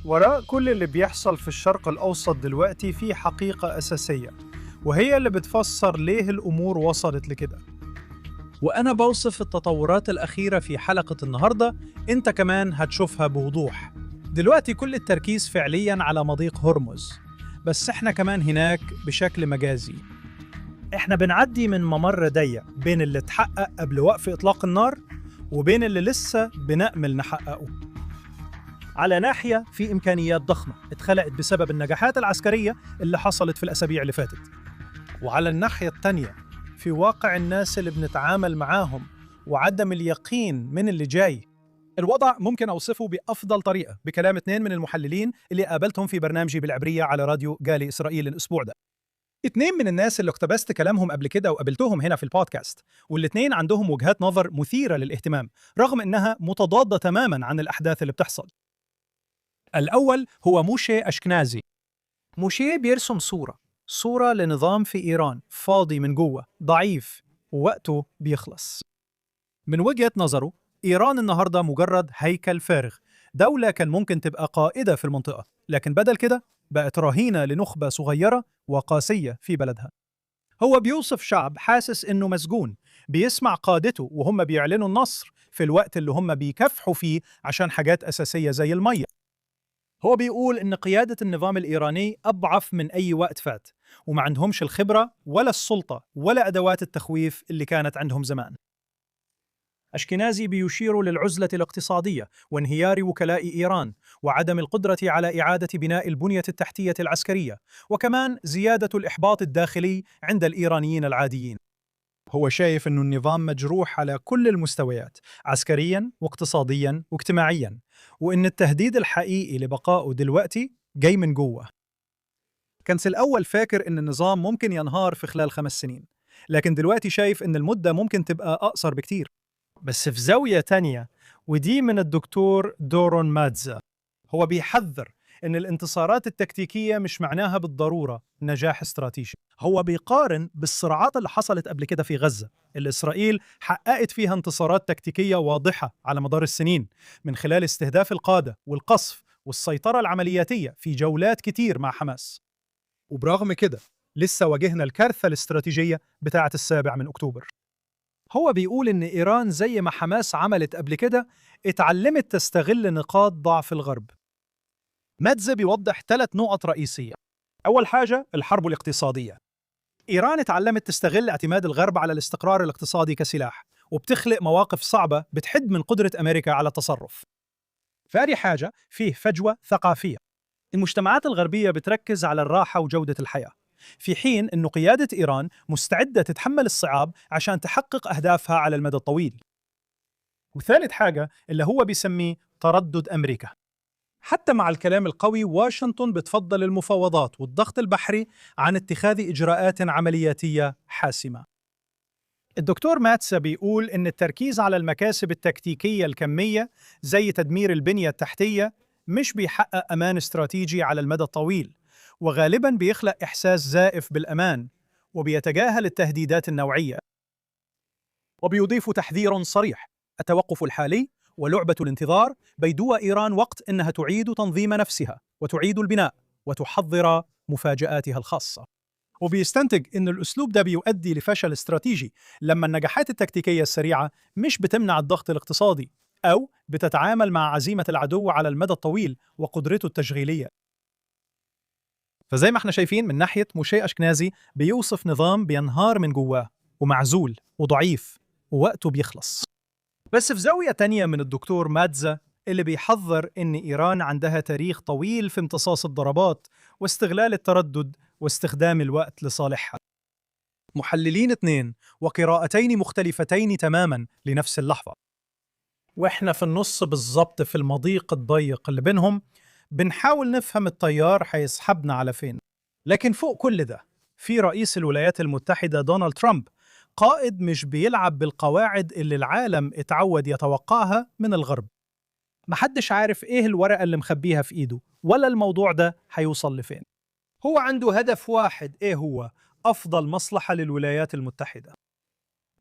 وراء كل اللي بيحصل في الشرق الأوسط دلوقتي في حقيقة أساسية، وهي اللي بتفسر ليه الأمور وصلت لكده. وأنا بوصف التطورات الأخيرة في حلقة النهاردة، أنت كمان هتشوفها بوضوح. دلوقتي كل التركيز فعليا على مضيق هرمز، بس احنا كمان هناك بشكل مجازي. احنا بنعدي من ممر ضيق بين اللي اتحقق قبل وقف إطلاق النار وبين اللي لسه بنأمل نحققه. على ناحية في إمكانيات ضخمة اتخلقت بسبب النجاحات العسكرية اللي حصلت في الأسابيع اللي فاتت، وعلى الناحية التانية في واقع الناس اللي بنتعامل معاهم وعدم اليقين من اللي جاي. الوضع ممكن أوصفه بأفضل طريقة بكلام 2 من المحللين اللي قابلتهم في برنامجي بالعبرية على راديو جالي إسرائيل الأسبوع ده. 2 من الناس اللي اقتبست كلامهم قبل كده وقابلتهم هنا في البودكاست، والاتنين عندهم وجهات نظر مثيرة للاهتمام رغم إنها متضادة تماما عن الأحداث اللي بتحصل. الأول هو موشي أشكنازي. موشي بيرسم صورة لنظام في إيران فاضي من جوه، ضعيف، ووقته بيخلص. من وجهة نظره إيران النهاردة مجرد هيكل فارغ، دولة كان ممكن تبقى قائدة في المنطقة، لكن بدل كده بقت رهينة لنخبة صغيرة وقاسية في بلدها. هو بيوصف شعب حاسس إنه مسجون، بيسمع قادته وهم بيعلنوا النصر في الوقت اللي هم بيكافحوا فيه عشان حاجات أساسية زي المية. هو بيقول إن قيادة النظام الإيراني أضعف من أي وقت فات، وما عندهمش الخبرة ولا السلطة ولا أدوات التخويف اللي كانت عندهم زمان. أشكنازي بيشير للعزلة الاقتصادية وانهيار وكلاء إيران وعدم القدرة على إعادة بناء البنية التحتية العسكرية، وكمان زيادة الإحباط الداخلي عند الإيرانيين العاديين. هو شايف أنه النظام مجروح على كل المستويات، عسكرياً واقتصادياً واجتماعياً، وإن التهديد الحقيقي لبقائه دلوقتي جاي من جوه. كان الأول فاكر إن النظام ممكن ينهار في خلال 5 سنين، لكن دلوقتي شايف إن المدة ممكن تبقى أقصر بكتير. بس في زاوية تانية، ودي من الدكتور دورون مادزا، هو بيحذر إن الانتصارات التكتيكية مش معناها بالضرورة نجاح استراتيجي. هو بيقارن بالصراعات اللي حصلت قبل كده في غزة، اللي إسرائيل حققت فيها انتصارات تكتيكية واضحة على مدار السنين من خلال استهداف القادة والقصف والسيطرة العملياتية في جولات كتير مع حماس. وبرغم كده لسه واجهنا الكارثة الاستراتيجية بتاعة 7 أكتوبر. هو بيقول إن إيران زي ما حماس عملت قبل كده اتعلمت تستغل نقاط ضعف الغرب. مادزا بيوضح 3 نقط رئيسية. أول حاجة الحرب الاقتصادية. إيران اتعلمت تستغل اعتماد الغرب على الاستقرار الاقتصادي كسلاح، وبتخلق مواقف صعبة بتحد من قدرة أمريكا على التصرف. ثاني حاجة فيه فجوة ثقافية. المجتمعات الغربية بتركز على الراحة وجودة الحياة، في حين أن قيادة إيران مستعدة تتحمل الصعاب عشان تحقق أهدافها على المدى الطويل. وثالث حاجة اللي هو بيسميه تردد أمريكا. حتى مع الكلام القوي، واشنطن بتفضل المفاوضات والضغط البحري عن اتخاذ إجراءات عملياتية حاسمة. الدكتور ماتسا بيقول إن التركيز على المكاسب التكتيكية الكمية زي تدمير البنية التحتية مش بيحقق أمان استراتيجي على المدى الطويل، وغالباً بيخلق إحساس زائف بالأمان وبيتجاهل التهديدات النوعية. وبيضيف تحذير صريح: التوقف الحالي ولعبة الانتظار بيدوا إيران وقت إنها تعيد تنظيم نفسها وتعيد البناء وتحضر مفاجآتها الخاصة. وبيستنتج إن الأسلوب ده بيؤدي لفشل استراتيجي لما النجاحات التكتيكية السريعة مش بتمنع الضغط الاقتصادي أو بتتعامل مع عزيمة العدو على المدى الطويل وقدرته التشغيلية. فزي ما احنا شايفين من ناحية موشي أشكنازي بيوصف نظام بينهار من جواه ومعزول وضعيف ووقته بيخلص. بس في زاوية تانية من الدكتور مادزا اللي بيحذر إن إيران عندها تاريخ طويل في امتصاص الضربات واستغلال التردد واستخدام الوقت لصالحها. محللين 2 وقراءتين مختلفتين تماما لنفس اللحظة، وإحنا في النص بالظبط في المضيق الضيق اللي بينهم بنحاول نفهم التيار هيسحبنا على فين. لكن فوق كل ده في رئيس الولايات المتحدة دونالد ترامب، قائد مش بيلعب بالقواعد اللي العالم اتعود يتوقعها من الغرب. محدش عارف ايه الورقة اللي مخبيها في ايده ولا الموضوع ده هيوصل لفين. هو عنده هدف واحد، ايه هو؟ أفضل مصلحة للولايات المتحدة.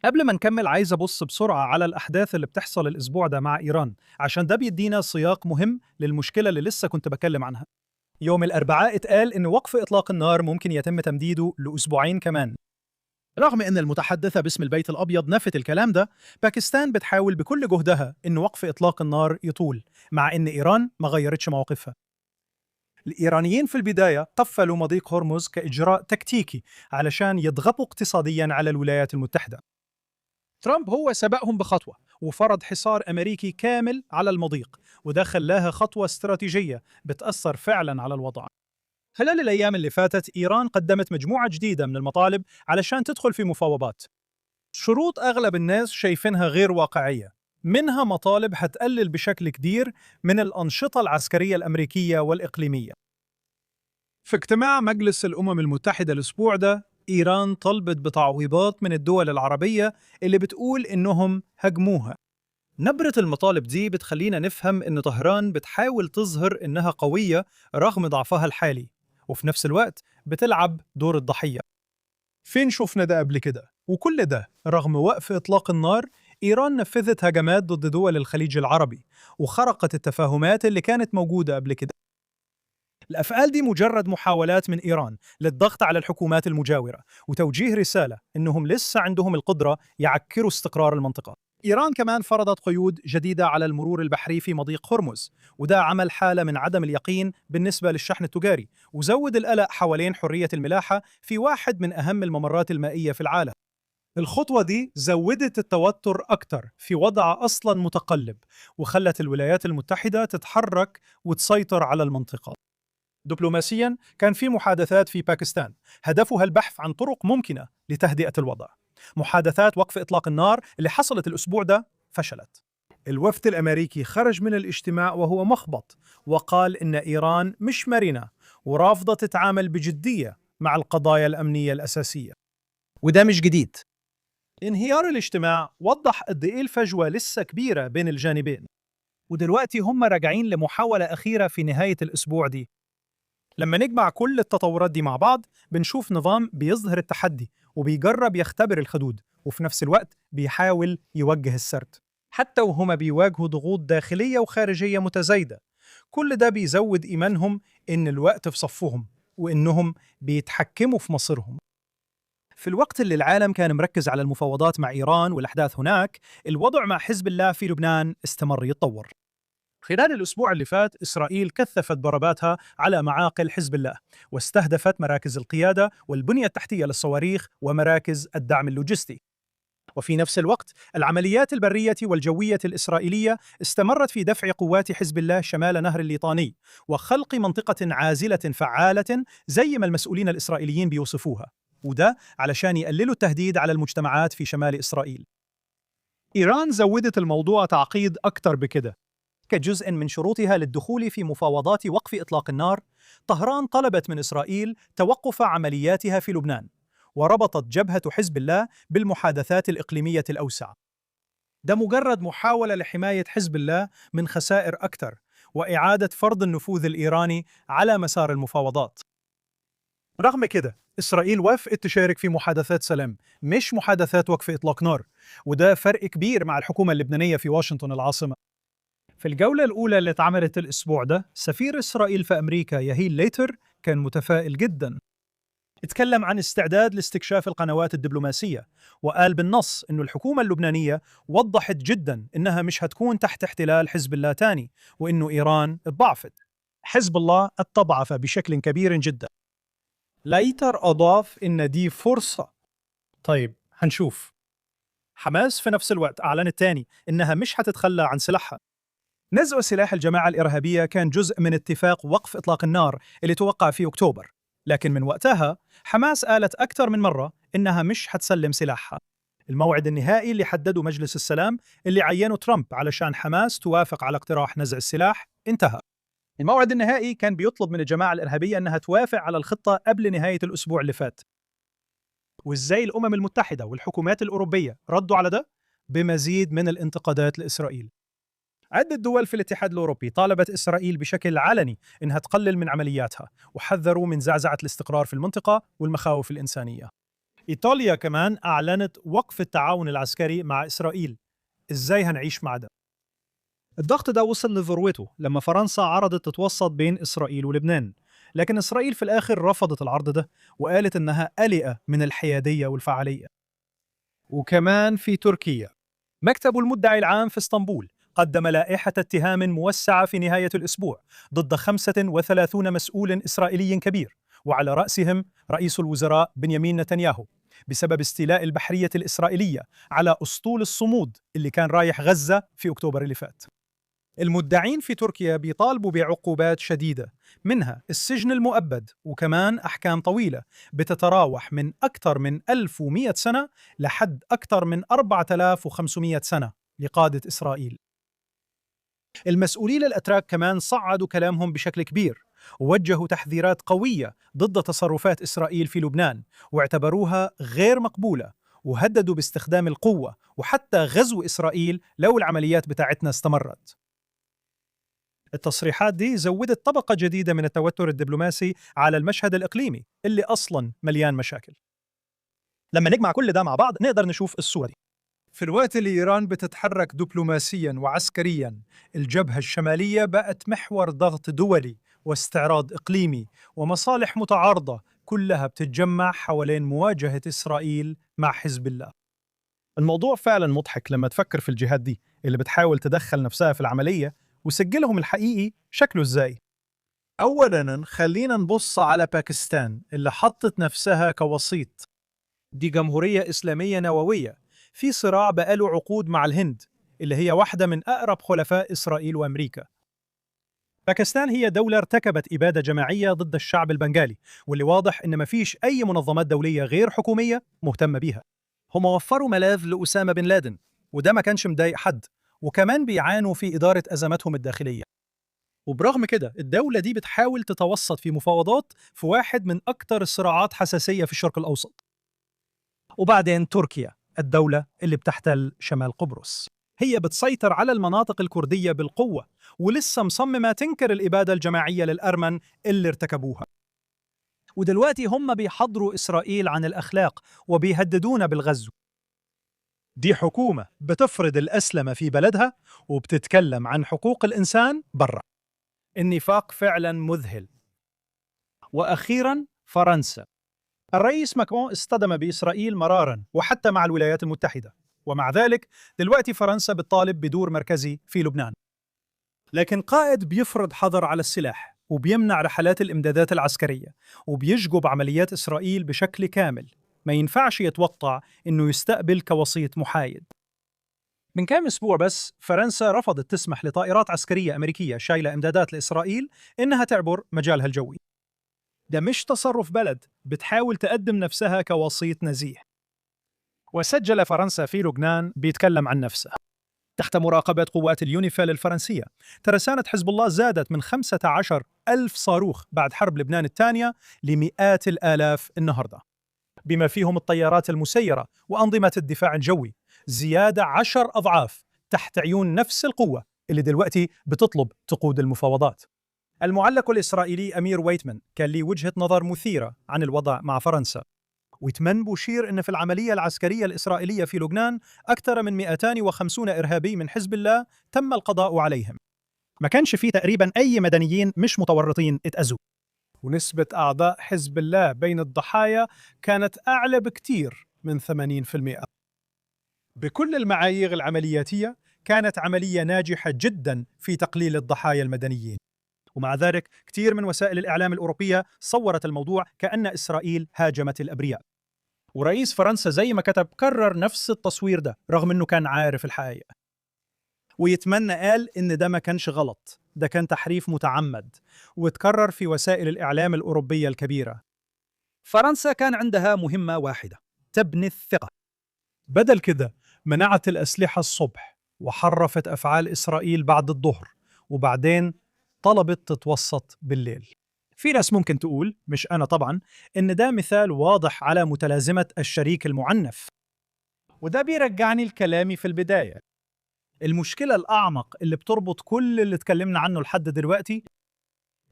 قبل ما نكمل عايز أبص بسرعة على الأحداث اللي بتحصل الأسبوع ده مع إيران، عشان ده بيدينا سياق مهم للمشكلة اللي لسه كنت بكلم عنها. يوم الأربعاء اتقال إن وقف إطلاق النار ممكن يتم تمديده لأسبوعين كمان. رغم إن المتحدثة باسم البيت الأبيض نفت الكلام ده، باكستان بتحاول بكل جهدها إن وقف إطلاق النار يطول، مع إن إيران ما غيرتش مواقفها. الإيرانيين في البداية قفلوا مضيق هرمز كإجراء تكتيكي علشان يضغطوا اقتصاديا على الولايات المتحدة. ترامب هو سبقهم بخطوة وفرض حصار أمريكي كامل على المضيق، وده خلاها خطوة استراتيجية بتأثر فعلا على الوضع. خلال الأيام اللي فاتت إيران قدمت مجموعة جديدة من المطالب علشان تدخل في مفاوضات. شروط أغلب الناس شايفينها غير واقعية، منها مطالب هتقلل بشكل كبير من الأنشطة العسكرية الأمريكية والإقليمية. في اجتماع مجلس الأمم المتحدة الأسبوع ده، إيران طلبت بتعويضات من الدول العربية اللي بتقول إنهم هاجموها. نبرة المطالب دي بتخلينا نفهم إن طهران بتحاول تظهر إنها قوية رغم ضعفها الحالي، وفي نفس الوقت بتلعب دور الضحية. فين شفنا ده قبل كده؟ وكل ده رغم وقف إطلاق النار، إيران نفذت هجمات ضد دول الخليج العربي وخرقت التفاهمات اللي كانت موجودة قبل كده. الأفعال دي مجرد محاولات من إيران للضغط على الحكومات المجاورة وتوجيه رسالة إنهم لسه عندهم القدرة يعكروا استقرار المنطقة. إيران كمان فرضت قيود جديدة على المرور البحري في مضيق هرمز، وده عمل حالة من عدم اليقين بالنسبة للشحن التجاري، وزود القلق حوالين حرية الملاحة في واحد من أهم الممرات المائية في العالم. الخطوة دي زودت التوتر أكتر في وضع أصلا متقلب، وخلت الولايات المتحدة تتحرك وتسيطر على المنطقة. دبلوماسيا كان في محادثات في باكستان هدفها البحث عن طرق ممكنة لتهدئة الوضع. محادثات وقف إطلاق النار اللي حصلت الأسبوع ده فشلت. الوفد الأمريكي خرج من الاجتماع وهو محبط، وقال إن إيران مش مرنة ورافضة تتعامل بجدية مع القضايا الأمنية الأساسية، وده مش جديد. انهيار الاجتماع وضح قد إيه الفجوة لسه كبيرة بين الجانبين، ودلوقتي هم راجعين لمحاولة أخيرة في نهاية الأسبوع دي. لما نجمع كل التطورات دي مع بعض بنشوف نظام بيظهر التحدي وبيجرب يختبر الحدود، وفي نفس الوقت بيحاول يوجه السرد، حتى وهما بيواجهوا ضغوط داخلية وخارجية متزايدة. كل ده بيزود إيمانهم إن الوقت في صفهم وإنهم بيتحكموا في مصيرهم. في الوقت اللي العالم كان مركز على المفاوضات مع إيران والأحداث هناك، الوضع مع حزب الله في لبنان استمر يتطور. خلال الأسبوع اللي فات إسرائيل كثفت ضرباتها على معاقل حزب الله، واستهدفت مراكز القيادة والبنية التحتية للصواريخ ومراكز الدعم اللوجستي. وفي نفس الوقت العمليات البرية والجوية الإسرائيلية استمرت في دفع قوات حزب الله شمال نهر الليطاني وخلق منطقة عازلة فعالة زي ما المسؤولين الإسرائيليين بيوصفوها، وده علشان يقللوا التهديد على المجتمعات في شمال إسرائيل. إيران زودت الموضوع تعقيد أكتر بكده. كجزء من شروطها للدخول في مفاوضات وقف إطلاق النار، طهران طلبت من إسرائيل توقف عملياتها في لبنان، وربطت جبهة حزب الله بالمحادثات الإقليمية الأوسع. ده مجرد محاولة لحماية حزب الله من خسائر أكثر وإعادة فرض النفوذ الإيراني على مسار المفاوضات. رغم كده إسرائيل وافقت تشارك في محادثات سلام، مش محادثات وقف إطلاق نار، وده فرق كبير مع الحكومة اللبنانية في واشنطن العاصمة. في الجولة الأولى اللي اتعملت الأسبوع ده، سفير إسرائيل في أمريكا يهيل ليتر كان متفائل جدا. اتكلم عن استعداد لاستكشاف القنوات الدبلوماسية، وقال بالنص إنه الحكومة اللبنانية وضحت جدا إنها مش هتكون تحت احتلال حزب الله تاني، وإنه إيران اتضعفت. حزب الله اتضعف بشكل كبير جدا. لايتر أضاف إن دي فرصة. طيب هنشوف. حماس في نفس الوقت أعلنت تاني إنها مش هتتخلى عن سلاحها. نزع سلاح الجماعة الإرهابية كان جزء من اتفاق وقف إطلاق النار اللي توقع في أكتوبر، لكن من وقتها حماس قالت أكثر من مرة إنها مش هتسلم سلاحها. الموعد النهائي اللي حدده مجلس السلام اللي عينه ترامب علشان حماس توافق على اقتراح نزع السلاح انتهى. الموعد النهائي كان بيطلب من الجماعة الإرهابية أنها توافق على الخطة قبل نهاية الأسبوع اللي فات. وإزاي الأمم المتحدة والحكومات الأوروبية ردوا على ده؟ بمزيد من الانتقادات لإسرائيل. عدة دول في الاتحاد الأوروبي طالبت إسرائيل بشكل علني إنها تقلل من عملياتها، وحذروا من زعزعة الاستقرار في المنطقة والمخاوف الإنسانية. إيطاليا كمان أعلنت وقف التعاون العسكري مع إسرائيل. إزاي هنعيش مع ده؟ الضغط ده وصل لذروته لما فرنسا عرضت تتوسط بين إسرائيل ولبنان، لكن إسرائيل في الآخر رفضت العرض ده وقالت إنها قلقة من الحيادية والفعالية. وكمان في تركيا، مكتب المدعي العام في اسطنبول قدم لائحة اتهام موسعة في نهاية الأسبوع ضد 35 مسؤول إسرائيلي كبير، وعلى رأسهم رئيس الوزراء بنيامين نتنياهو، بسبب استيلاء البحرية الإسرائيلية على أسطول الصمود اللي كان رايح غزة في أكتوبر اللي فات. المدعين في تركيا بيطالبوا بعقوبات شديدة، منها السجن المؤبد وكمان أحكام طويلة بتتراوح من أكثر من 1100 سنة لحد أكثر من 4500 سنة لقادة إسرائيل. المسؤولين الأتراك كمان صعدوا كلامهم بشكل كبير ووجهوا تحذيرات قوية ضد تصرفات إسرائيل في لبنان واعتبروها غير مقبولة، وهددوا باستخدام القوة وحتى غزو إسرائيل لو العمليات بتاعتنا استمرت. التصريحات دي زودت طبقة جديدة من التوتر الدبلوماسي على المشهد الإقليمي اللي أصلاً مليان مشاكل. لما نجمع كل ده مع بعض نقدر نشوف الصورة دي. في الوقت اللي إيران بتتحرك دبلوماسياً وعسكرياً، الجبهة الشمالية بقت محور ضغط دولي واستعراض إقليمي ومصالح متعارضة كلها بتتجمع حوالين مواجهة إسرائيل مع حزب الله. الموضوع فعلاً مضحك لما تفكر في الجهات دي اللي بتحاول تدخل نفسها في العملية وسجلهم الحقيقي شكله إزاي. أولاً خلينا نبص على باكستان اللي حطت نفسها كوسيط. دي جمهورية إسلامية نووية في صراع بقاله عقود مع الهند اللي هي واحدة من أقرب حلفاء إسرائيل وأمريكا. باكستان هي دولة ارتكبت إبادة جماعية ضد الشعب البنغالي، واللي واضح إن مفيش أي منظمات دولية غير حكومية مهتمة بيها. هم وفروا ملاذ لأسامة بن لادن وده ما كانش مضايق حد، وكمان بيعانوا في إدارة أزماتهم الداخلية. وبرغم كده الدولة دي بتحاول تتوسط في مفاوضات في واحد من أكثر الصراعات حساسية في الشرق الأوسط. وبعدين تركيا، الدولة اللي بتحتل شمال قبرص، هي بتسيطر على المناطق الكردية بالقوة، ولسه مصممة تنكر الإبادة الجماعية للأرمن اللي ارتكبوها. ودلوقتي هم بيحضروا إسرائيل عن الأخلاق وبيهددونا بالغزو. دي حكومة بتفرض الأسلمة في بلدها وبتتكلم عن حقوق الإنسان برا. النفاق فعلا مذهل. وأخيرا فرنسا. الرئيس ماكرون اصطدم بإسرائيل مرارا وحتى مع الولايات المتحدة، ومع ذلك دلوقتي فرنسا بتطالب بدور مركزي في لبنان. لكن قائد بيفرض حظر على السلاح وبيمنع رحلات الإمدادات العسكرية وبيشجب عمليات إسرائيل بشكل كامل، ما ينفعش يتوقع إنه يستقبل كوسيط محايد. من كام أسبوع بس فرنسا رفضت تسمح لطائرات عسكرية أمريكية شايلة إمدادات لإسرائيل إنها تعبر مجالها الجوي. ده مش تصرف بلد بتحاول تقدم نفسها كوسيط نزيه. وسجل فرنسا في لبنان بيتكلم عن نفسه. تحت مراقبة قوات اليونيفيل الفرنسية، ترسانة حزب الله زادت من 15 ألف صاروخ بعد حرب لبنان الثانية لمئات الآلاف النهاردة، بما فيهم الطيارات المسيرة وأنظمة الدفاع الجوي، زيادة 10 أضعاف تحت عيون نفس القوة اللي دلوقتي بتطلب تقود المفاوضات. المعلق الإسرائيلي أمير ويتمان كان ليه وجهة نظر مثيرة عن الوضع مع فرنسا. ويتمان بشير أن في العملية العسكرية الإسرائيلية في لبنان أكثر من 250 إرهابي من حزب الله تم القضاء عليهم. ما كانش فيه تقريبا أي مدنيين مش متورطين اتأذوا. ونسبة أعضاء حزب الله بين الضحايا كانت أعلى بكتير من 80%. بكل المعايير العملياتية كانت عملية ناجحة جدا في تقليل الضحايا المدنيين. ومع ذلك كثير من وسائل الإعلام الأوروبية صورت الموضوع كأن إسرائيل هاجمت الأبرياء. ورئيس فرنسا زي ما كتب كرر نفس التصوير ده رغم أنه كان عارف الحقيقة. ويتمنى قال إن ده ما كانش غلط، ده كان تحريف متعمد وتكرر في وسائل الإعلام الأوروبية الكبيرة. فرنسا كان عندها مهمة واحدة، تبني الثقة. بدل كده منعت الأسلحة الصبح وحرفت أفعال إسرائيل بعد الظهر، وبعدين طلبت تتوسط بالليل. في ناس ممكن تقول، مش أنا طبعا، إن ده مثال واضح على متلازمة الشريك المعنف. وده بيرجعني لكلامي في البداية. المشكلة الأعمق اللي بتربط كل اللي اتكلمنا عنه لحد دلوقتي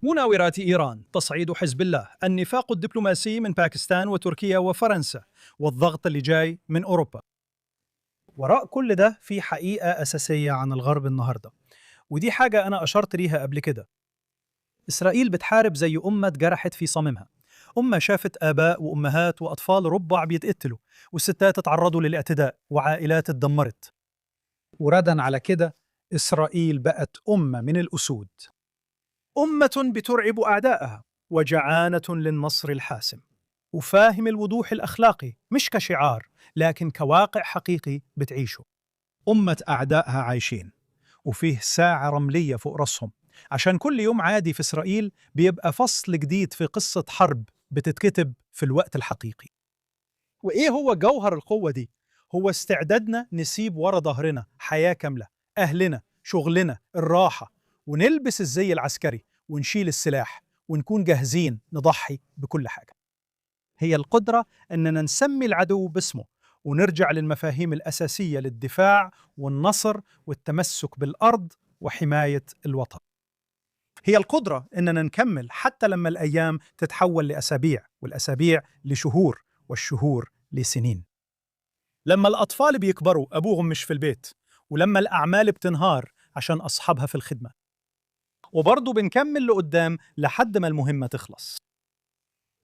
مناورات إيران، تصعيد حزب الله، النفاق الدبلوماسي من باكستان وتركيا وفرنسا، والضغط اللي جاي من أوروبا. وراء كل ده في حقيقة أساسية عن الغرب النهاردة، ودي حاجة أنا أشرت ليها قبل كده. إسرائيل بتحارب زي أمة اتجرحت في صميمها، أمة شافت آباء وأمهات وأطفال ربع بيتقتلوا، والستات اتعرضوا للاعتداء، وعائلات اتدمرت. وردا على كده إسرائيل بقت أمة من الأسود، أمة بترعب أعدائها وجعانة للنصر الحاسم، وفاهم الوضوح الأخلاقي مش كشعار لكن كواقع حقيقي بتعيشه. أمة أعدائها عايشين وفيه ساعة رملية فوق رأسهم، عشان كل يوم عادي في إسرائيل بيبقى فصل جديد في قصة حرب بتتكتب في الوقت الحقيقي. وإيه هو جوهر القوة دي؟ هو استعدادنا نسيب ورا ظهرنا حياة كاملة، أهلنا، شغلنا، الراحة، ونلبس الزي العسكري ونشيل السلاح ونكون جاهزين نضحي بكل حاجة. هي القدرة أننا نسمي العدو باسمه ونرجع للمفاهيم الأساسية للدفاع والنصر والتمسك بالأرض وحماية الوطن. هي القدرة أننا نكمل حتى لما الأيام تتحول لأسابيع، والأسابيع لشهور، والشهور لسنين. لما الأطفال بيكبروا أبوهم مش في البيت، ولما الأعمال بتنهار عشان أصحابها في الخدمة، وبرضه بنكمل لقدام لحد ما المهمة تخلص.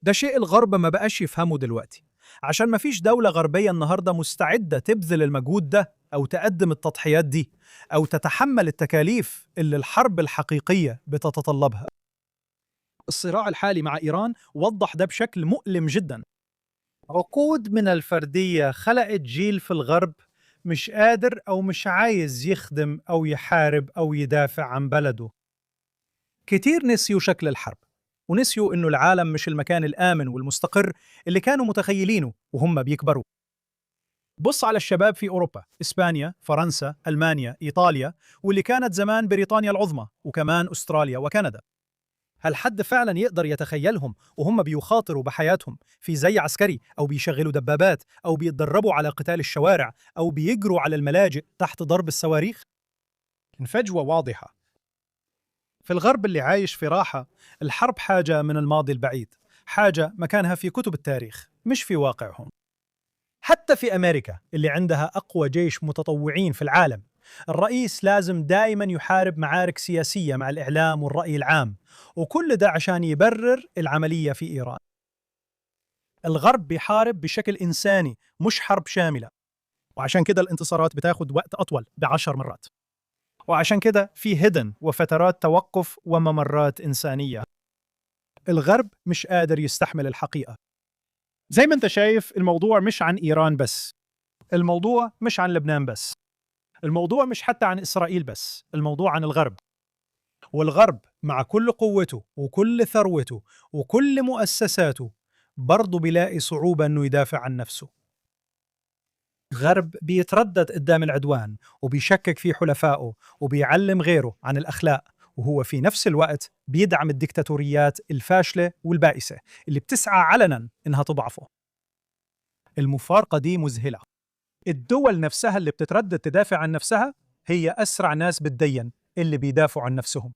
ده شيء الغرب ما بقاش يفهمه دلوقتي، عشان ما فيش دولة غربية النهاردة مستعدة تبذل المجهود ده أو تقدم التضحيات دي أو تتحمل التكاليف اللي الحرب الحقيقية بتتطلبها. الصراع الحالي مع إيران وضح ده بشكل مؤلم جدا. عقود من الفردية خلقت جيل في الغرب مش قادر أو مش عايز يخدم أو يحارب أو يدافع عن بلده. كتير نسيوا شكل الحرب، ونسيوا إنه العالم مش المكان الآمن والمستقر اللي كانوا متخيلينه وهم بيكبروا. بص على الشباب في أوروبا، إسبانيا، فرنسا، ألمانيا، إيطاليا، واللي كانت زمان بريطانيا العظمى، وكمان أستراليا وكندا. هل حد فعلا يقدر يتخيلهم وهم بيخاطروا بحياتهم في زي عسكري، أو بيشغلوا دبابات، أو بيتدربوا على قتال الشوارع، أو بيجروا على الملاجئ تحت ضرب الصواريخ؟ الفجوة واضحة. في الغرب اللي عايش في راحة، الحرب حاجة من الماضي البعيد، حاجة مكانها في كتب التاريخ مش في واقعهم. حتى في أمريكا اللي عندها أقوى جيش متطوعين في العالم، الرئيس لازم دائما يحارب معارك سياسية مع الإعلام والرأي العام، وكل ده عشان يبرر العملية في إيران. الغرب بيحارب بشكل إنساني مش حرب شاملة، وعشان كده الانتصارات بتاخد وقت أطول ب10 مرات، وعشان كده في هدن وفترات توقف وممرات إنسانية. الغرب مش قادر يستحمل الحقيقة. زي ما انت شايف، الموضوع مش عن إيران بس، الموضوع مش عن لبنان بس، الموضوع مش حتى عن إسرائيل بس، الموضوع عن الغرب. والغرب مع كل قوته وكل ثروته وكل مؤسساته برضه بيلاقي صعوبة إنه يدافع عن نفسه. الغرب بيتردد قدام العدوان وبيشكك في حلفائه وبيعلم غيره عن الأخلاق، وهو في نفس الوقت بيدعم الديكتاتوريات الفاشلة والبائسة اللي بتسعى علنا إنها تضعفه. المفارقة دي مذهلة. الدول نفسها اللي بتتردد تدافع عن نفسها هي أسرع ناس بتدين اللي بيدافعوا عن نفسهم.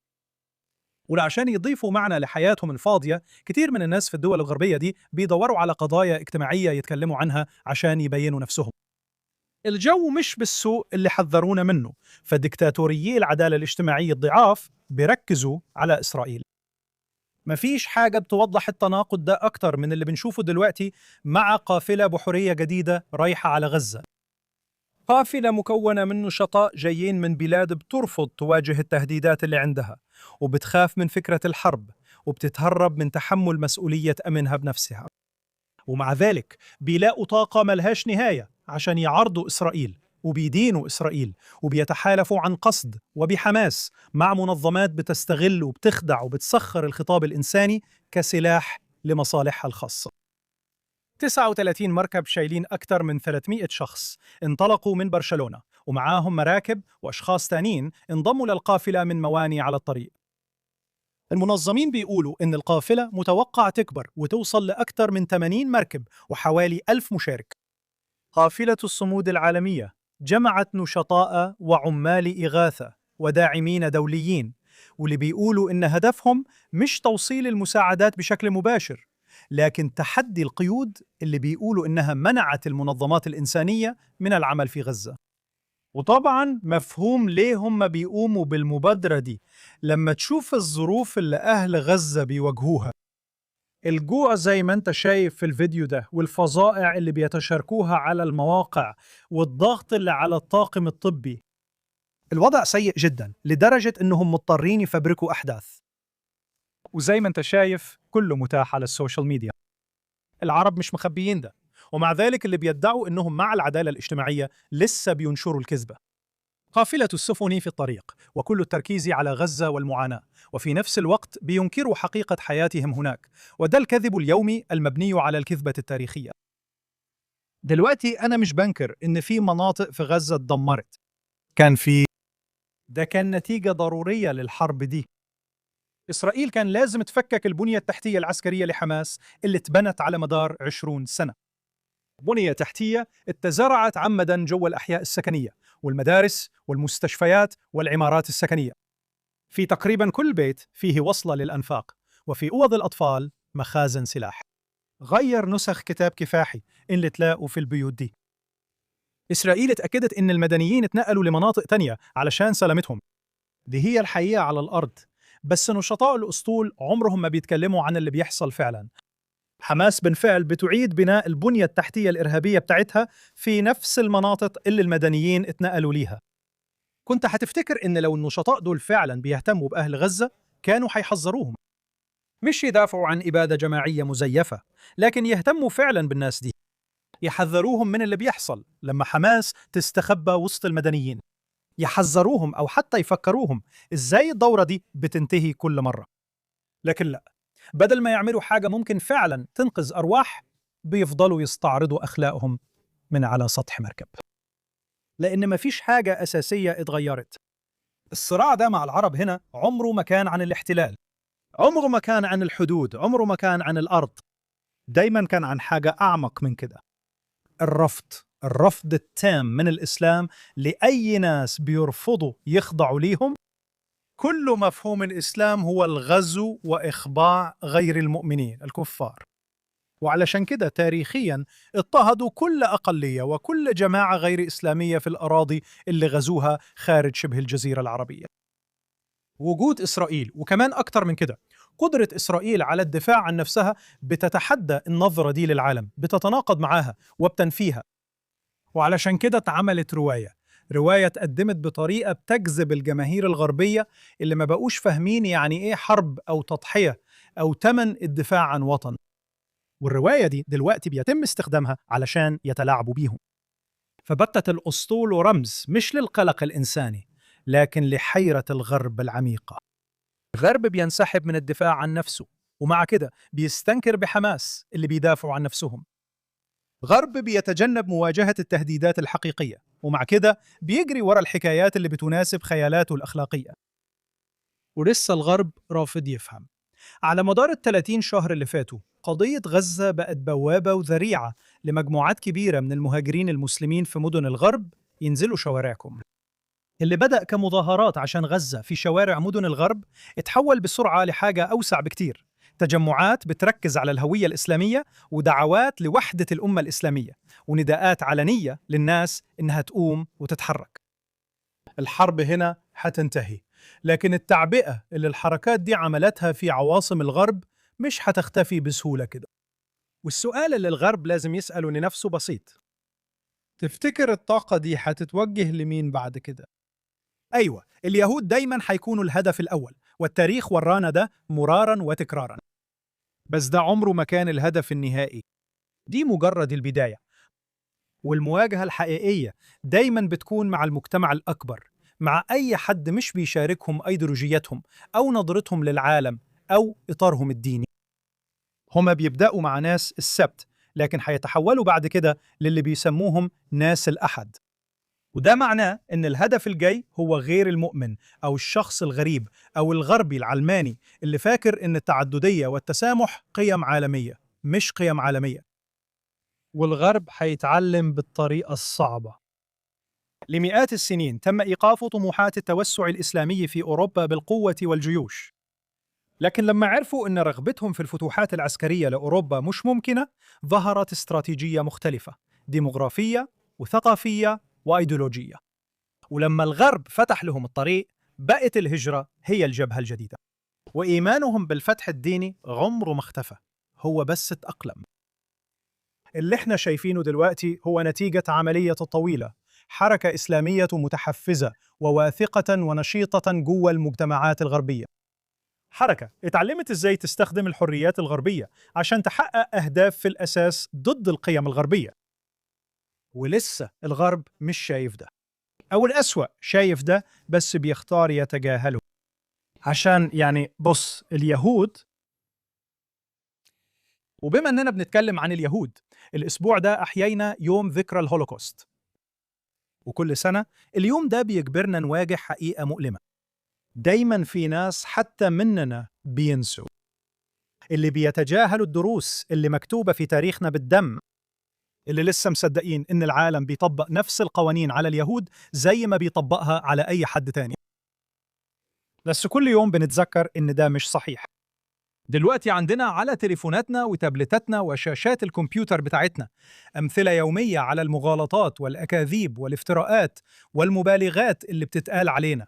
ولعشان يضيفوا معنى لحياتهم الفاضية، كتير من الناس في الدول الغربية دي بيدوروا على قضايا اجتماعية يتكلموا عنها عشان يبينوا نفسهم. الجو مش بالسوء اللي حذرونا منه، فديكتاتوريي العدالة الاجتماعية الضعاف بيركزوا على إسرائيل. مفيش حاجة بتوضح التناقض ده أكتر من اللي بنشوفه دلوقتي مع قافلة بحرية جديدة رايحة على غزة. قافلة مكونة من نشطاء جايين من بلاد بترفض تواجه التهديدات اللي عندها، وبتخاف من فكرة الحرب، وبتتهرب من تحمل مسؤولية أمنها بنفسها. ومع ذلك بيلاقوا طاقة ملهاش نهاية عشان يعارضوا إسرائيل، وبيدينوا إسرائيل، وبيتحالفوا عن قصد وبحماس مع منظمات بتستغل وبتخدع وبتسخر الخطاب الإنساني كسلاح لمصالحها الخاصة. 39 مركب شايلين أكثر من 300 شخص انطلقوا من برشلونة، ومعاهم مراكب وأشخاص تانيين انضموا للقافلة من مواني على الطريق. المنظمين بيقولوا إن القافلة متوقع تكبر وتوصل لأكثر من 80 مركب وحوالي 1000 مشارك. قافلة الصمود العالمية جمعت نشطاء وعمال إغاثة وداعمين دوليين واللي بيقولوا إن هدفهم مش توصيل المساعدات بشكل مباشر، لكن تحدي القيود اللي بيقولوا إنها منعت المنظمات الإنسانية من العمل في غزة. وطبعاً مفهوم ليه هم بيقوموا بالمبادرة دي لما تشوف الظروف اللي أهل غزة بيواجهوها. الجوع زي ما انت شايف في الفيديو ده، والفظائع اللي بيتشاركوها على المواقع، والضغط اللي على الطاقم الطبي. الوضع سيء جدا لدرجة انهم مضطرين يفبركوا احداث. وزي ما انت شايف كله متاح على ال social media. العرب مش مخبيين ده، ومع ذلك اللي بيدعوا انهم مع العدالة الاجتماعية لسه بينشروا الكذبة. قافلة السفن في الطريق، وكل التركيز على غزة والمعاناة، وفي نفس الوقت بينكروا حقيقة حياتهم هناك، وده الكذب اليومي المبني على الكذبة التاريخية. دلوقتي أنا مش بنكر إن في مناطق في غزة اتدمرت، كان في ده كان نتيجة ضرورية للحرب دي. إسرائيل كان لازم تفكك البنية التحتية العسكرية لحماس اللي اتبنت على مدار 20 سنة. بنية تحتية اتزرعت عمدا جوا الأحياء السكنية والمدارس والمستشفيات والعمارات السكنية. في تقريبا كل بيت فيه وصلة للأنفاق، وفي أوض الأطفال مخازن سلاح. غير نسخ كتاب كفاحي اللي تلاقوا في البيوت دي. إسرائيل اتأكدت إن المدنيين اتنقلوا لمناطق تانية علشان سلامتهم. دي هي الحقيقة على الأرض، بس نشطاء الأسطول عمرهم ما بيتكلموا عن اللي بيحصل فعلا. حماس بالفعل بتعيد بناء البنية التحتية الإرهابية بتاعتها في نفس المناطق اللي المدنيين اتنقلوا ليها. كنت هتفتكر إن لو النشطاء دول فعلا بيهتموا بأهل غزة كانوا هيحذروهم، مش يدافعوا عن إبادة جماعية مزيفة، لكن يهتموا فعلا بالناس دي، يحذروهم من اللي بيحصل لما حماس تستخبى وسط المدنيين، يحذروهم أو حتى يفكروهم إزاي الدورة دي بتنتهي كل مرة. لكن لا، بدل ما يعملوا حاجة ممكن فعلا تنقذ أرواح، بيفضلوا يستعرضوا أخلاقهم من على سطح مركب، لأن مفيش حاجة أساسية اتغيرت. الصراع ده مع العرب هنا عمره ما كان عن الاحتلال، عمره ما كان عن الحدود، عمره ما كان عن الأرض، دايما كان عن حاجة أعمق من كده. الرفض، الرفض التام من الإسلام لأي ناس بيرفضوا يخضعوا ليهم. كل مفهوم الإسلام هو الغزو وإخضاع غير المؤمنين الكفار، وعلشان كده تاريخيا اضطهدوا كل أقلية وكل جماعة غير إسلامية في الأراضي اللي غزوها خارج شبه الجزيرة العربية. وجود إسرائيل، وكمان أكتر من كده قدرة إسرائيل على الدفاع عن نفسها، بتتحدى النظرة دي للعالم، بتتناقض معاها وبتنفيها. وعلشان كده اتعملت رواية اتقدمت بطريقة بتجذب الجماهير الغربية اللي ما بقوش فاهمين يعني إيه حرب أو تضحية أو تمن الدفاع عن وطن. والرواية دي دلوقتي بيتم استخدامها علشان يتلاعبوا بيهم. فبتت الأسطول رمز مش للقلق الإنساني، لكن لحيرة الغرب العميقة. الغرب بينسحب من الدفاع عن نفسه، ومع كده بيستنكر بحماس اللي بيدافعوا عن نفسهم. غرب بيتجنب مواجهة التهديدات الحقيقية، ومع كده بيجري ورا الحكايات اللي بتناسب خيالاته الأخلاقية. ولسه الغرب رافض يفهم. على مدار ال30 شهر اللي فاتوا، قضية غزة بقت بوابة وذريعة لمجموعات كبيرة من المهاجرين المسلمين في مدن الغرب ينزلوا شوارعكم. اللي بدأ كمظاهرات عشان غزة في شوارع مدن الغرب اتحول بسرعة لحاجة أوسع بكتير، تجمعات بتركز على الهوية الإسلامية ودعوات لوحدة الأمة الإسلامية ونداءات علنية للناس إنها تقوم وتتحرك. الحرب هنا هتنتهي، لكن التعبئة اللي الحركات دي عملتها في عواصم الغرب مش هتختفي بسهولة كده. والسؤال اللي الغرب لازم يسأله لنفسه بسيط: تفتكر الطاقة دي هتتوجه لمين بعد كده؟ أيوة، اليهود دايماً هيكونوا الهدف الأول، والتاريخ ورانا ده مراراً وتكراراً. بس ده عمره ما كان الهدف النهائي، دي مجرد البداية. والمواجهة الحقيقية دايماً بتكون مع المجتمع الأكبر، مع أي حد مش بيشاركهم أيديولوجيتهم أو نظرتهم للعالم أو إطارهم الديني. هما بيبدأوا مع ناس السبت، لكن هيتحولوا بعد كده للي بيسموهم ناس الأحد. وده معناه إن الهدف الجاي هو غير المؤمن أو الشخص الغريب أو الغربي العلماني اللي فاكر إن التعددية والتسامح قيم عالمية مش قيم عالمية. والغرب هيتعلم بالطريقة الصعبة. لمئات السنين تم إيقاف طموحات التوسع الإسلامي في أوروبا بالقوة والجيوش، لكن لما عرفوا أن رغبتهم في الفتوحات العسكرية لأوروبا مش ممكنة، ظهرت استراتيجية مختلفة، ديموغرافية وثقافية وأيديولوجية. ولما الغرب فتح لهم الطريق، بقت الهجرة هي الجبهة الجديدة. وإيمانهم بالفتح الديني عمره ما اختفى، هو بس اتأقلم. اللي احنا شايفينه دلوقتي هو نتيجة عملية طويلة، حركة إسلامية متحفزة وواثقة ونشيطة جوه المجتمعات الغربية. حركة اتعلمت ازاي تستخدم الحريات الغربية عشان تحقق أهداف في الأساس ضد القيم الغربية. ولسه الغرب مش شايف ده، أو الأسوأ شايف ده بس بيختار يتجاهله. عشان يعني بص، اليهود، وبما أننا بنتكلم عن اليهود، الأسبوع ده أحيينا يوم ذكرى الهولوكوست، وكل سنة اليوم ده بيجبرنا نواجه حقيقة مؤلمة. دايما في ناس حتى مننا بينسوا، اللي بيتجاهلوا الدروس اللي مكتوبة في تاريخنا بالدم، اللي لسه مصدقين إن العالم بيطبق نفس القوانين على اليهود زي ما بيطبقها على أي حد تاني. بس كل يوم بنتذكر إن ده مش صحيح. دلوقتي عندنا على تليفوناتنا وتابلتاتنا وشاشات الكمبيوتر بتاعتنا أمثلة يومية على المغالطات والأكاذيب والافتراءات والمبالغات اللي بتتقال علينا،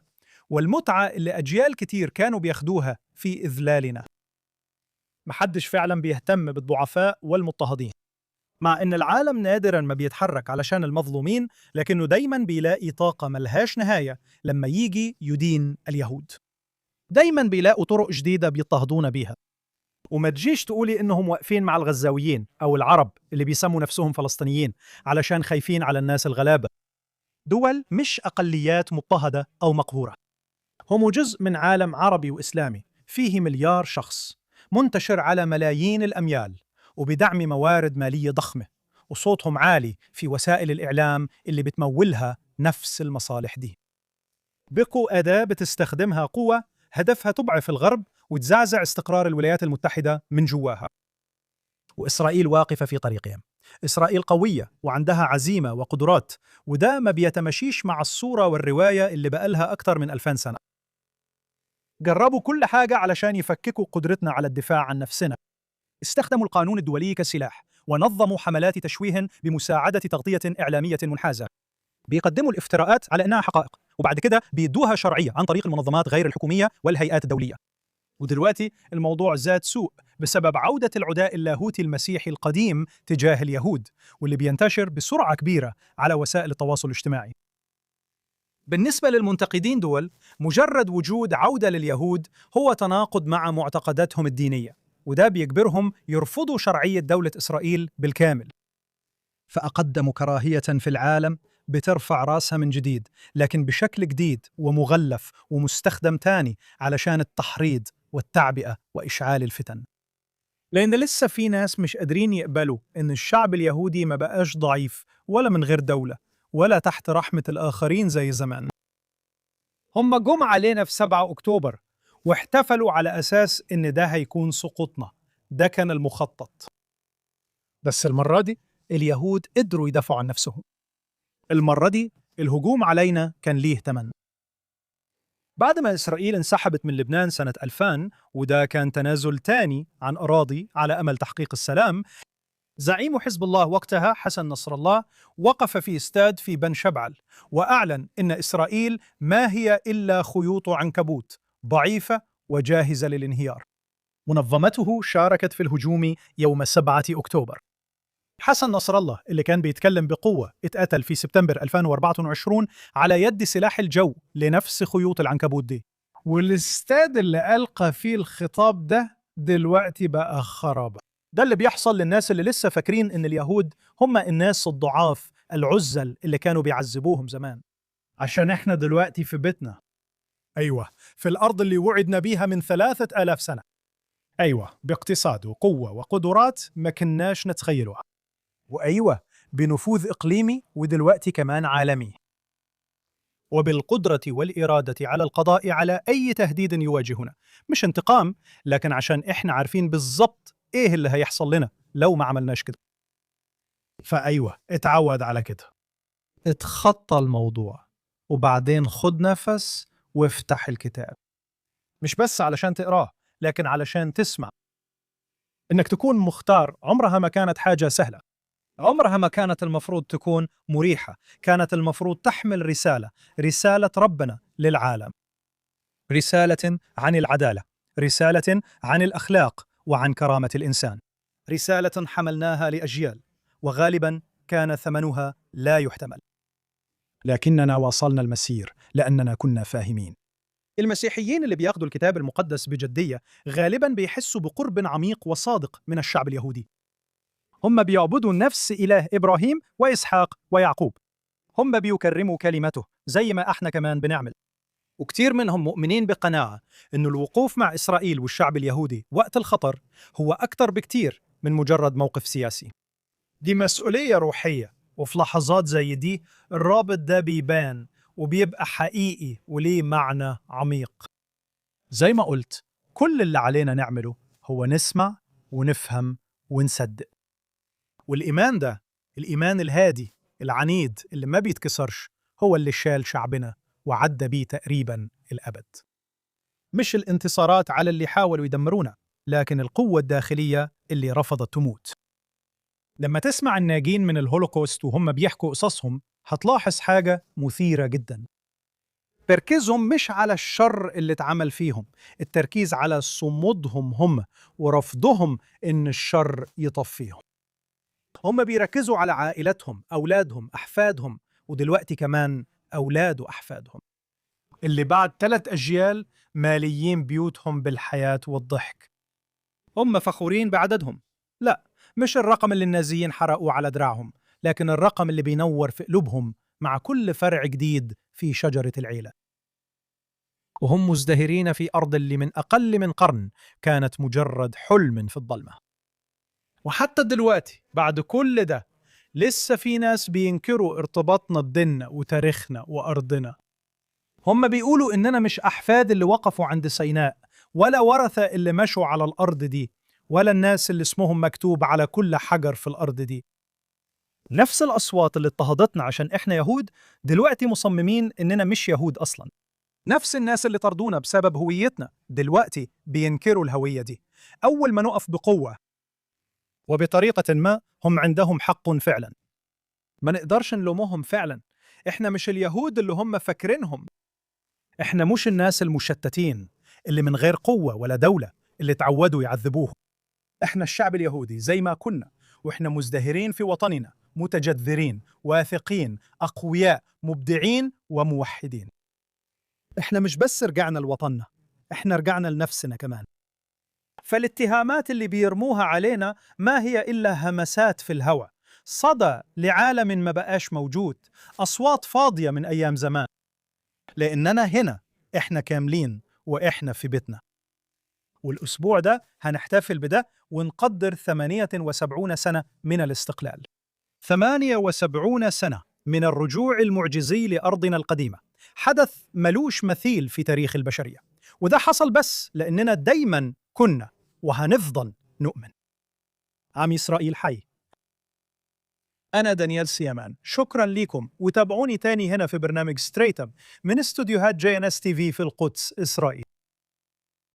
والمتعة اللي أجيال كتير كانوا بياخدوها في إذلالنا. محدش فعلا بيهتم بالضعفاء والمضطهدين، مع إن العالم نادرا ما بيتحرك علشان المظلومين، لكنه دايما بيلاقي طاقة ملهاش نهاية لما يجي يدين اليهود. دايما بيلاقوا طرق جديدة بيضطهدونا بيها. وما تجيش تقولي إنهم واقفين مع الغزاويين أو العرب اللي بيسموا نفسهم فلسطينيين علشان خايفين على الناس الغلابة. دول مش أقليات مضطهدة أو مقهورة، هم جزء من عالم عربي وإسلامي فيه مليار شخص منتشر على ملايين الأميال، وبدعم موارد مالية ضخمة، وصوتهم عالي في وسائل الإعلام اللي بتمولها نفس المصالح دي. بقوا أداة بتستخدمها قوة هدفها تضعف الغرب وتزعزع استقرار الولايات المتحدة من جواها. وإسرائيل واقفة في طريقهم. إسرائيل قوية وعندها عزيمة وقدرات، وده ما بيتمشيش مع الصورة والرواية اللي بقالها أكتر من 2000 سنة. جربوا كل حاجة علشان يفككوا قدرتنا على الدفاع عن نفسنا. استخدموا القانون الدولي كسلاح، ونظموا حملات تشويه بمساعدة تغطية إعلامية منحازة. بيقدموا الافتراءات على إنها حقائق، وبعد كده بيدوها شرعية عن طريق المنظمات غير الحكومية والهيئات الدولية. ودلوقتي الموضوع زاد سوء بسبب عودة العداء اللاهوتي المسيحي القديم تجاه اليهود، واللي بينتشر بسرعة كبيرة على وسائل التواصل الاجتماعي. بالنسبة للمنتقدين دول، مجرد وجود عودة لليهود هو تناقض مع معتقداتهم الدينية، وده بيجبرهم يرفضوا شرعية دولة إسرائيل بالكامل. فأقدم كراهية في العالم بترفع راسها من جديد، لكن بشكل جديد ومغلف ومستخدم تاني علشان التحريض والتعبئة وإشعال الفتن. لأن لسه في ناس مش قادرين يقبلوا إن الشعب اليهودي ما بقاش ضعيف ولا من غير دولة ولا تحت رحمة الآخرين زي زمان. هم جم علينا في 7 أكتوبر واحتفلوا على أساس إن ده هيكون سقوطنا، ده كان المخطط. بس المرة دي اليهود قدروا يدافعوا عن نفسهم. المرة دي الهجوم علينا كان ليه تمن. بعد ما إسرائيل انسحبت من لبنان سنة 2000، وده كان تنازل تاني عن أراضي على أمل تحقيق السلام، زعيم حزب الله وقتها حسن نصر الله وقف في استاد في بن شبعل وأعلن إن إسرائيل ما هي إلا خيوط عنكبوت ضعيفة وجاهزة للانهيار. منظمته شاركت في الهجوم يوم 7 أكتوبر. حسن نصر الله اللي كان بيتكلم بقوة اتقتل في سبتمبر 2024 على يد سلاح الجو لنفس خيوط العنكبوت دي. والاستاد اللي ألقى فيه الخطاب ده دلوقتي بقى خرابة. ده اللي بيحصل للناس اللي لسه فاكرين إن اليهود هم الناس الضعاف العزل اللي كانوا بيعذبوهم زمان. عشان احنا دلوقتي في بيتنا. أيوة، في الأرض اللي وعدنا بيها من 3000 سنة. أيوة، باقتصاد وقوة وقدرات ما كناش نتخيلها. وأيوة، بنفوذ إقليمي ودلوقتي كمان عالمي. وبالقدرة والإرادة على القضاء على أي تهديد يواجهنا. مش انتقام، لكن عشان إحنا عارفين بالظبط إيه اللي هيحصل لنا لو ما عملناش كده. فأيوة، اتعود على كده. اتخطى الموضوع وبعدين خد نفس وافتح الكتاب، مش بس علشان تقراه لكن علشان تسمع. إنك تكون مختار عمرها ما كانت حاجة سهلة، عمرها ما كانت المفروض تكون مريحة، كانت المفروض تحمل رسالة، رسالة ربنا للعالم، رسالة عن العدالة، رسالة عن الأخلاق وعن كرامة الإنسان، رسالة حملناها لأجيال وغالبا كان ثمنها لا يحتمل، لكننا واصلنا المسير لأننا كنا فاهمين. المسيحيين اللي بياخدوا الكتاب المقدس بجدية غالبا بيحسوا بقرب عميق وصادق من الشعب اليهودي. هم بيعبدوا نفس إله إبراهيم وإسحاق ويعقوب، هم بيكرموا كلمته زي ما احنا كمان بنعمل. وكتير منهم مؤمنين بقناعة إنه الوقوف مع إسرائيل والشعب اليهودي وقت الخطر هو أكثر بكتير من مجرد موقف سياسي. دي مسؤولية روحية، وفي لحظات زي دي الرابط ده بيبان وبيبقى حقيقي وليه معنى عميق. زي ما قلت، كل اللي علينا نعمله هو نسمع ونفهم ونصدق. والإيمان ده، الإيمان الهادي العنيد اللي ما بيتكسرش، هو اللي شال شعبنا وعدى بيه تقريبا الأبد. مش الانتصارات على اللي حاولوا يدمرونا، لكن القوة الداخلية اللي رفضت تموت. لما تسمع الناجين من الهولوكوست وهم بيحكوا قصصهم هتلاحظ حاجة مثيرة جدا. تركيزهم مش على الشر اللي اتعمل فيهم، التركيز على صمودهم هم ورفضهم إن الشر يطفيهم. هم بيركزوا على عائلتهم، أولادهم، أحفادهم، ودلوقتي كمان أولاد وأحفادهم اللي بعد 3 أجيال ماليين بيوتهم بالحياة والضحك. هم فخورين بعددهم، لا مش الرقم اللي النازيين حرقوه على دراعهم، لكن الرقم اللي بينور في قلوبهم مع كل فرع جديد في شجرة العيلة. وهم مزدهرين في أرض اللي من أقل من قرن كانت مجرد حلم في الظلمة. وحتى دلوقتي بعد كل ده لسه في ناس بينكروا ارتباطنا بديننا وتاريخنا وأرضنا. هم بيقولوا إننا مش أحفاد اللي وقفوا عند سيناء، ولا ورثة اللي مشوا على الأرض دي، ولا الناس اللي اسمهم مكتوب على كل حجر في الأرض دي. نفس الأصوات اللي اضطهدتنا عشان إحنا يهود دلوقتي مصممين إننا مش يهود أصلاً. نفس الناس اللي طردونا بسبب هويتنا دلوقتي بينكروا الهوية دي أول ما نقف بقوة. وبطريقة ما هم عندهم حق فعلاً، ما نقدرش نلومهم فعلاً. إحنا مش اليهود اللي هم فاكرينهم، إحنا مش الناس المشتتين اللي من غير قوة ولا دولة اللي تعودوا يعذبوهم. إحنا الشعب اليهودي زي ما كنا، وإحنا مزدهرين في وطننا، متجذرين، واثقين، أقوياء، مبدعين وموحدين. إحنا مش بس رجعنا لوطننا، إحنا رجعنا لنفسنا كمان. فالاتهامات اللي بيرموها علينا ما هي إلا همسات في الهوى، صدى لعالم ما بقاش موجود، أصوات فاضية من أيام زمان. لأننا هنا إحنا كاملين وإحنا في بيتنا. والأسبوع ده هنحتفل بده ونقدر 78 سنة من الاستقلال، 78 سنة من الرجوع المعجزي لأرضنا القديمة، حدث ملوش مثيل في تاريخ البشرية. وده حصل بس لأننا دايما كنا وهنفضل نؤمن. عم إسرائيل حي. أنا دانيال سيامان، شكرا لكم، وتابعوني تاني هنا في برنامج Straight Up من استوديوهات JNS TV في القدس، إسرائيل.